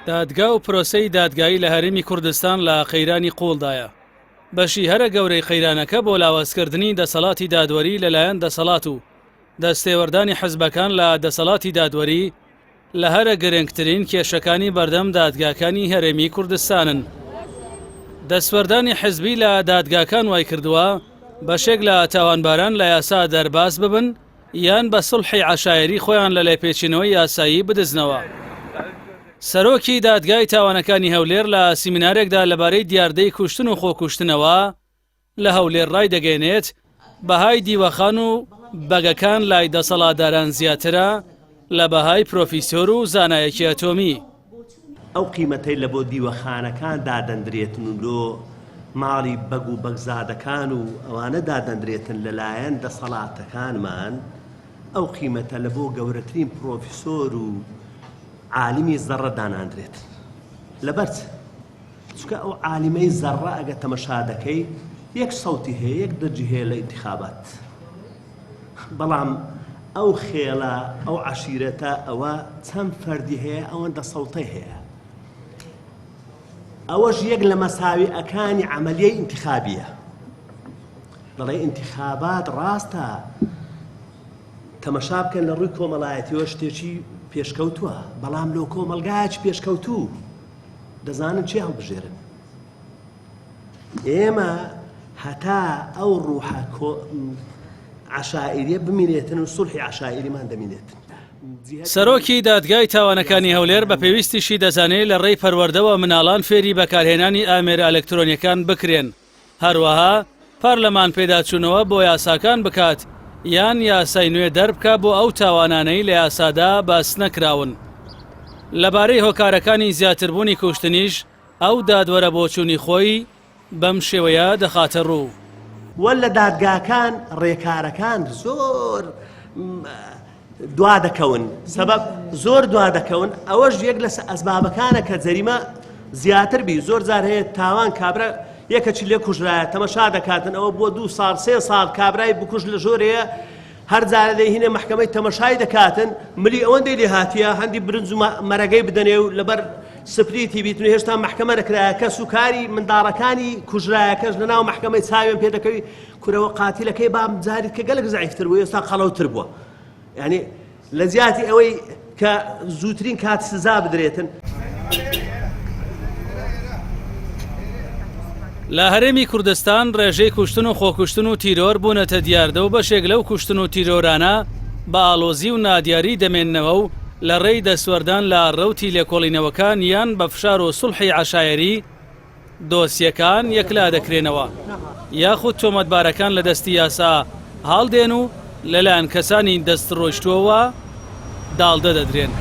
دادگا و پرۆسەی دادگایی لە هەرێمی کوردستان لە قەیرانی قووڵدایە. بەشی هەرە گەورەی قەیرانەکە بۆ لاوازکردنی دەسەڵاتی دادوەری لەلایەن دەسەڵات و دەستێوەردانی حزبەکان لە دەسەڵاتی دادوەری لە هەرە گرنگترین کێشەکانی بەردەم دادگاکانی هەرێمی کوردستانن. دەستوەردانی حزبی لە دادگاکان وایکردووە بەشێک لە تاوانباران لە یاسا دەرباز ببن یان بە سوڵحی عەشایەری خۆیان لە لێپێچینەوەی یاسایی بدزنەوە. سەرۆکی دادگای تاوانەکانی هەولێر لە سیمینارێکدا لەبارەی دیاردەی کوشتن و خۆکوشتنەوە لە هەولێر ڕایدەگەیەنێت، بەهای دیوەخان و بەگەکان لای دەسەڵاتداران زیاترە لە بەهای پرۆفیسۆر و زانایەکی ئەتۆمی. ئەو قیمەتەی لە بۆ دیوەخانەکان دادەندرێتن و لۆ ماڵی بەگ و بەگزادەکان و ئەوانە دادەندرێتن لە لایەن دەسەڵاتەکانمان، ئەو قیمەتە لە بۆ گەورەترین پرۆفیسۆر و عالمی زەڕە داناندرێتن. لەبەر چ؟ چونکە ئەو عالمەی زەڕە ئەگەر تەمەشا دەکەی یەک سەوتی هەیە، یەک دەنگی هەیە لە ئینتخابات. بەڵام ئەو خێڵە، ئەو عەشیرەتە ئەوە چەند فەردی هەیە ئەوەندە سەوتەی هەیە. ئەوەش یەک لە مەساویئەکانی عەمەلیەی ئینتخابیە. دەڵێ ئینتخابات ڕاستە تەمەشا بکەن لە ڕووی کۆمەڵایەتیەوە شتێکی پێشکەوتووە، بەڵام لۆ کۆمەڵگایەکی پێشکەوتوو دەزانن چێ هەڵبژێرن. ئێمە هەتا ئەو ڕوحە عەشائیریە بمینێتن و سوڵحی عەشائیریمان دەمینێتن. سەرۆکی دادگای تاوانەکانی هەولێر بە پێویستیشی دەزانێ لە ڕێی پەروەردەوە مناڵان فێری بەکارهێنانی ئامێرە ئەلکترۆنیەکان بکرێن، هەروەها پەرلەمان پێداچوونەوە بۆ یاساکان بکات یان یاسای نوێ دەربکا بۆ ئەو تاوانانەی لە یاسادا باس نەکراون. لەبارەی هۆکارەکانی زیاتربوونی کوشتنیش ئەو دادوەرە بۆچوونی خۆی بەم شێوەیە دەخاتە ڕوو. وە لە دادگاکان ڕێکارەکان زۆر دوا دەکەون سەبەب زۆر دوا دەکەون ئەوەش یەک لە ئەسبابەکانە کە جەریمە زیاتر بی زۆر جار هەیە تاوان کابرا یەکەچی لێ کوژرایە تەمەشا دەکاتن ئەوە بۆ دوو ساڵ سێ ساڵ کابرای بکوژ لە ژۆرەیە هەر جارە دەیهینە مەحکەمەی تەمەشای دەکاتن ملی ئەوەندەی لێ هاتیە هەندی برنج و مەرەگەی بدەنێ و لەبەر سپلیتی بیتن و هێشتا مەحکەمە نەکرایە کەس و کاری منداڵەکانی کوژرایەکەش لەناو مەحکەمەی چاویان پێ دەکەوی کورەوە قاتیلەکەی بام جاری کە گەلک زەعیفتر بوو ئێستا قەڵەوتر بووە یعنی لە جیاتی ئەوەی کە زووترین کات سزا بدرێتن. لە هەرێمی کوردستان ڕێژەی کوشتن و خۆکوشتن و تیرۆر بوونەتە دیاردە و بەشێک لەو کوشتن و تیرۆرانە بە ئاڵۆزی و نادیاری دەمێننەوە و لە ڕێی دەستوەردان لە ڕەوتی لێکۆڵینەوەکان یان بە فشار و سوڵحی عەشایەری دۆسیەکان یەکلا دەکرێنەوە یاخود تۆمەتبارەکان لە دەستی یاسا هەڵدێن و لەلایەن کەسانی دەستڕۆیشتووەوە داڵدە دەدرێن.